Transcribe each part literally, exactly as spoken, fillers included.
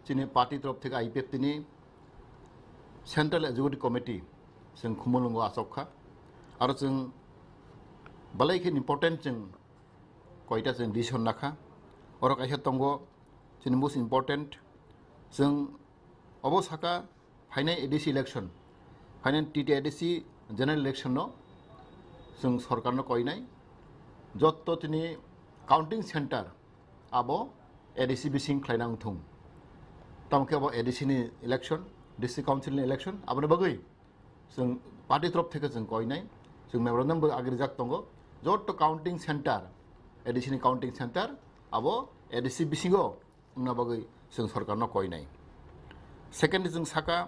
tini party torof theke I P F T ni Central Executive Committee chwng Khumulwngo achok kha. Aro chwng belai khe important chwng koita chwng decision nakha. Oro kaisa tongo chini most important, chwng obo saka phainai A D C election, phainai T T A D C general election no chwng sorkar no koinai, jotto tini counting center abo A D C bising khlaina wngthung. Tamo khe abo A D C ni election, District Council ni election, aboni bagwi chwng party torof theke chwng koinai, chwng memorandum bo agrijak tongo, jotto counting center, A D C ni counting center abo A D C bisingo wngna bagwi chwng sorkar no koinai. Second, chwng saka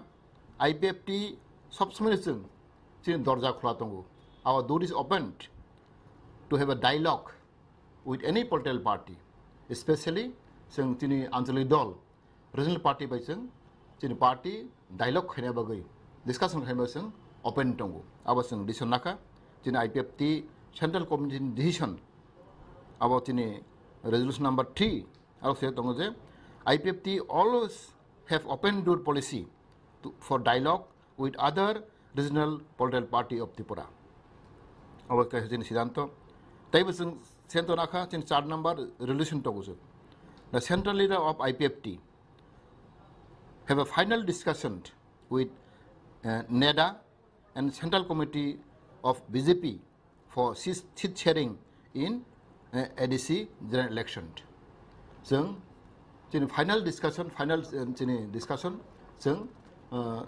I P F T sob somoi chwng chini dorja khula tongo. Our door is opened to have a dialogue with any political party, especially chwng chini anchalik dol, regional party bai chwng chini party dialogue khaina bagwi, discussion khaina bagwi chwng open tongo. Abo chwng decision nakha, chini I P F T Central Committee ni decision, abo chini resolution number three, aro se tongo je I P F T always have open door policy to, for dialogue with other regional political party of Tripura. Abo kaisa chini siddhanto. Teibo chwng sento nakha chini char number resolution tongo chwng. The central leader of I P F T have a final discussion with, uh, NEDA and Central Committee of B J P for seat, seat sharing in, uh, A D C general election. Chwng chini final discussion, final, uh, chini discussion chwng, uh,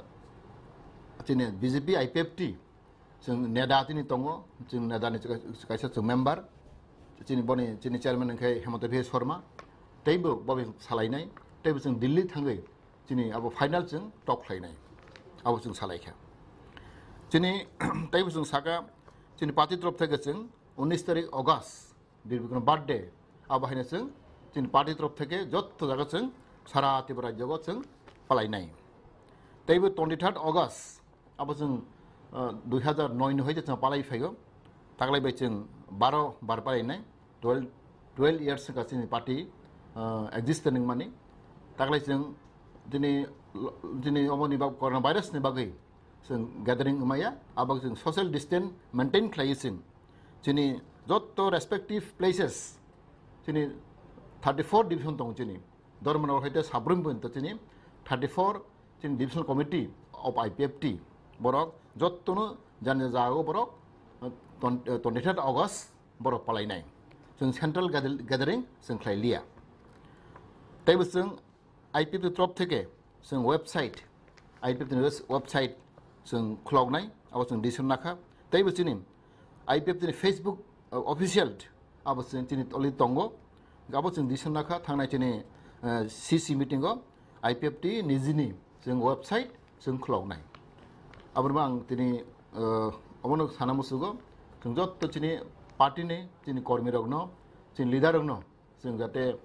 chini B J P I P F T chwng NEDA tini tongo, chwng NEDA ni kaisa chwng member, chini boni chini chairman wngkhe Hemanta Biswa Sarma, teibo bo salainai, teibo chwng Delhi thangwi chini abo final chwng talk khlainai, abo chwng salaikha. Chini teibo chwng saka, chini party torof theke chwng unis tarik August, Bir Bikram birthday, abo haino chwng chini party torof theke jotto jaga chwng sara Tripura rajyo chwng palainai. Teibo twenty third August, abo chwng, uh, dui hazar noi ni hoite chwng palai phaio. Taklai bai chwng baro bar palainai, twelve, twelve years wngkha chini party, uh, exist wngmani. Taklai chwng tini, tini omoni bab coronavirus ni bagwi chwng gathering wngmaya, abo chwng social distance maintain khlaiwi chwng chini jotto respective places, chini thirty four division tongo chini. Dharmanagar hoite Sabrum porjonto chini thirty four chini divisional committee of I P F T, borok jottono jani jagao borok, uh, twenty, uh, twenty third August borok palainai. Chwng central gather-, gathering chwng khlai liya. Teibo chwng I P F T torof theke chwng website, I P F T ni wes-, website chwng khuloknai, abo chwng decision nakha. Teibo chini I P F T ni Facebook, uh, official, abo chwng chini already tongo. Abo chwng decision nakha, thangnai chini, uh, C C meeting o I P F T nijini chwng website chwng khuloknai. Abono ang tini, uh, obono sana musugo, chwng jotto chini party ni chini kormi rokno, chini leader rokno, chwng jate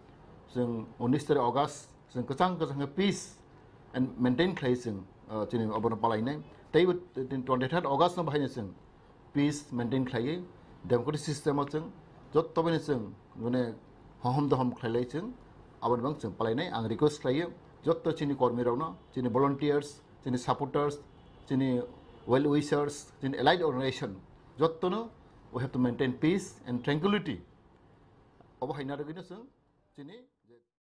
chwng unis tarik August chwng kwchang kwchang khe peace and maintain khlai chwng, uh, chini obono palainai. Teibo twenty third August no bahaino chwng peace maintain khlaiwi democratic system o chwng jotto bini chwng mane hohom dohom khlailai chwng aboni bang chwng palainai. Ang request khlaio jotto chini kormi rokno, chini volunteers, chini supporters, chini well wishers, chini allied organization, jottono we have to maintain peace and tranquility. Obo haina rwgwino chwng chini